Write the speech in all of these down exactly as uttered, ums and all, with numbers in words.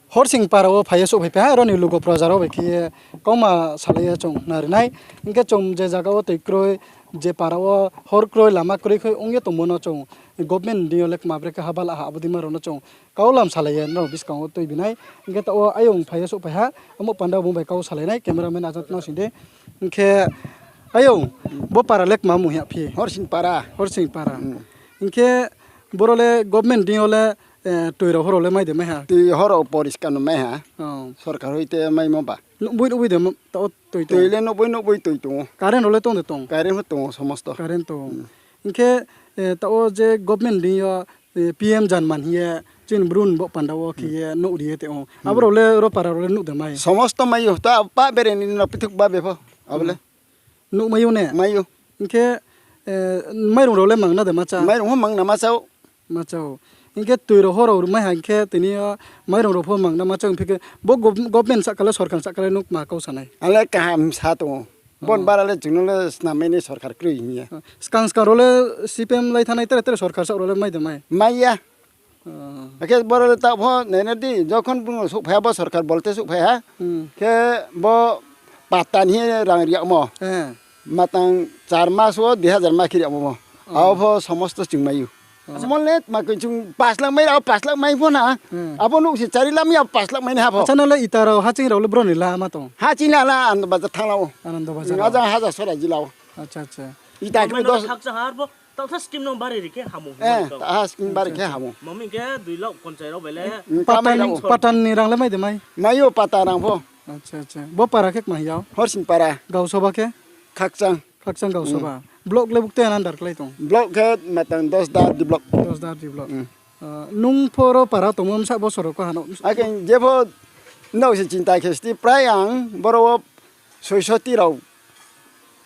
Horsing para wo phai ye souhphai phi ha, aro ni lugo praja rao bai khe ye kauma salai ye chung nari nai. Hing khe chung je zaga wo toi kroi, je para wo hor kroi, lama kroi khe ong ye tongmo no chung government ni deing yo le kma brekhe ha bala ha abo deima rao no chung kau lam salai ye nrao buskang wo tuibi nai. Hing khe taoh wo ayong phai ye souhphai ha, amo panda bung bai kau salai nai, cameraman ajat no sing di. Hing khe ayong, bo para le kma mung hing ya phi? Horsing para. Hing khe boro le government deing yo le, toi rao hor rao le mai de mai ha? Toi hor rao poriskar no mai ha. Sorkar hoite maimo ba. Nuhboi nuhboi de taoh wo toi tong? Toi le nuhboi nuhboi toi tong ou. Current rao le tong de tong? Current pho tong ou, somosto. Current tong ou. Hing khe, taoh wo je government deing yo, P M Jan Man hing ye, chini Bru ni bo panda wo khe ye nouh ri ye tong ou. Abo rao le ro para rao le nuh de mai? Somosto mai ou, ta pa bere ni no pithuk ba be pho. Abo le nuh mai ou ne? Mai ou. Hing khe, mairung rao le mang na de ma chá? Mairung pho mang na ma chá ou. Ma chá ou. Hing khe toi rao hor rao mai ha hing khe tini yo mairung rao pho mang na ma chá ou, hing khe bo gov-, government sahka le, sorkar sahka le nung kma kau sa nai? Ang le kaham sa tong ou. Bo ni bara le chung no le snam mai nai sorkar kroi hing ye. Skang skang rao le C P M lai thanng nai, tre tre sorkar sahka rao le mai de mai? Mai ya. Akhe boro le taoh pho nai na di, jokhon bung souhphai ha, bo sorkar bolte souhphai ha. Khe bo pata ni rang ri yagmo. Matang char mas wo dui hazar ma khe ri yagmo bo. Abo pho somosto chung mai ou. Mol le ma khe chung paanch lakh mai rao, paanch lakh mai pho na. Abo nouh se chari lakh mai ya, paanch lakh mai nai ha pho. Acha, no le ita rao, haching rao le bro ni la ma tong? Haching la la, Anando Bazar thanng la ou. Anando Bazar. Ajang haja sora ji la ou. Ita khe dos. Taoh scheme no bari ri khe hamo. Taha scheme bari khe hamo. Mami khe dui lakh ponchai rao bai le. Patan ni rang le mai de mai? Mai ou, pata rang pho. Bo para khe kma hing ya? Horsing para. Gausoba khe? Khakchang. Khakchang Gausoba. Block le buktui under klái tong? Block khe matang Dasda D block. Dasda D block. Nung pho ro para tongmo bsa bosor rao ko ha no? Akhe je pho nrao se chinta khe sti prai ang boro wo soisoti rao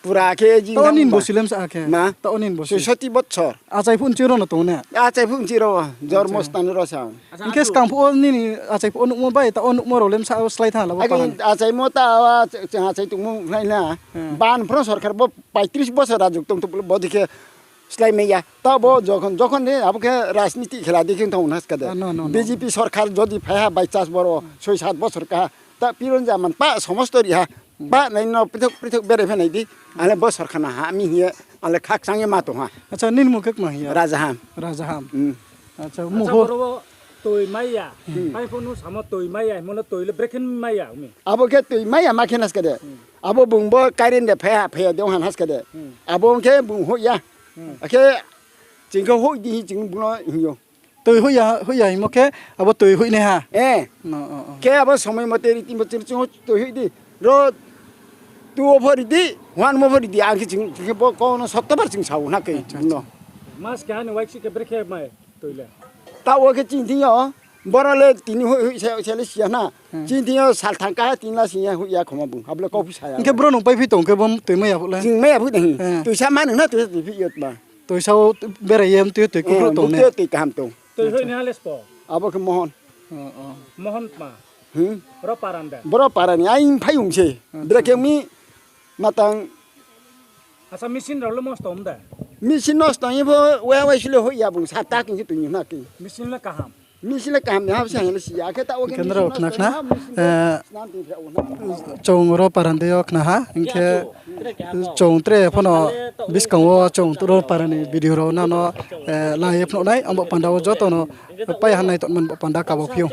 pura khe jing. Taoh nini bosi le bsa khe? Taoh nini bosi? Soisoti bosor. Achai phuh nchi ro no tong ne? Achai phuh nchi ro, jormo stan ro sa. Hing khe skang phuh wo nini achai phuh wo nuhmo bai taoh wo nuhmo rao le bsa slái thanng la bo para ni? Achaimo ta, achai tongmo nai na. Ban phro sorkar bo paitris bosor rajuk tong tong bo dei khe slái mai ya. Taoh bo jokhon, jokhon de abo khe rajniti khela dei khe tong na ska de. B J P sorkar jodi phai ha by chance boro soi sat bosor ka, ta piron ja man pa somosto ri ha. Pa nai no prithok prithok berai phe nai di. Ang le bo sorkar no ha mi hing ye, ang le khakchang ye ma tong ha. Acha, nini mung khe kma hing ya? Rajaham. Rajaham. Acha, boro wo toi mai ya. Pai pho nung samo toi mai ya hingmo no, toi le brekhe mai ya mi? Abo khe toi mai ya ma khe na ska de. Abo bung bo current de phai ha, phai ya de ong ha na ska de. Abo ong khe bung hoih ya. Akhe ching khe hoih di hing ching bung no hing ou. Toi hoih ya, hoih ya hingmo khe abo toi hoihnaiha. Khe abo somoi mote ri timo ching, ching toi hoih di. Ro tu wo pho ri di, one mo pho ri di, ang khe ching khe bo kau no soktobar ching sa ou na khe bung no. Mas keha ni waksi khe brekhe mai toi le? Taoh wo khe chini thing yo, boro le tini hoih hoih se, se le si ya na. Chini thing yo sal thang ka, tini la si ya, hoih ya khoma bung, abo le kauphi sa ya. Hing khe bro nung paiphi tong khe bo toi mai ya phuh le? Ching mai ya phuh de hing. Toisa ma nung na, toisa toi phi yo tma. Toisa wo berai ye mtui toi kukhruh tong ne? Toi kaham tong. Toi hoih ni ha le spo? Abo khe Mohon. Mohon tma? Ro para ni de? Boro para ni, aing phai ong se. Brekhe mi matang. Acha, machine rao le nosto ong de? Machine nosto ong ye pho, wai wai si le hoih ya bung, sapta khe se toi ni na khe. Machine le kaham? Machine le kaham ni ha se ang le si ya khe taoh wo khe. Hing khe nrao khna khna, chung ro para ni de yo khna ha, hing khe chung tre pho no buskang wo chung ro para ni video rao nang no la ye phnuh nai, abo panda wo joto no pai ha nai tongmo bo panda kabo phi ou.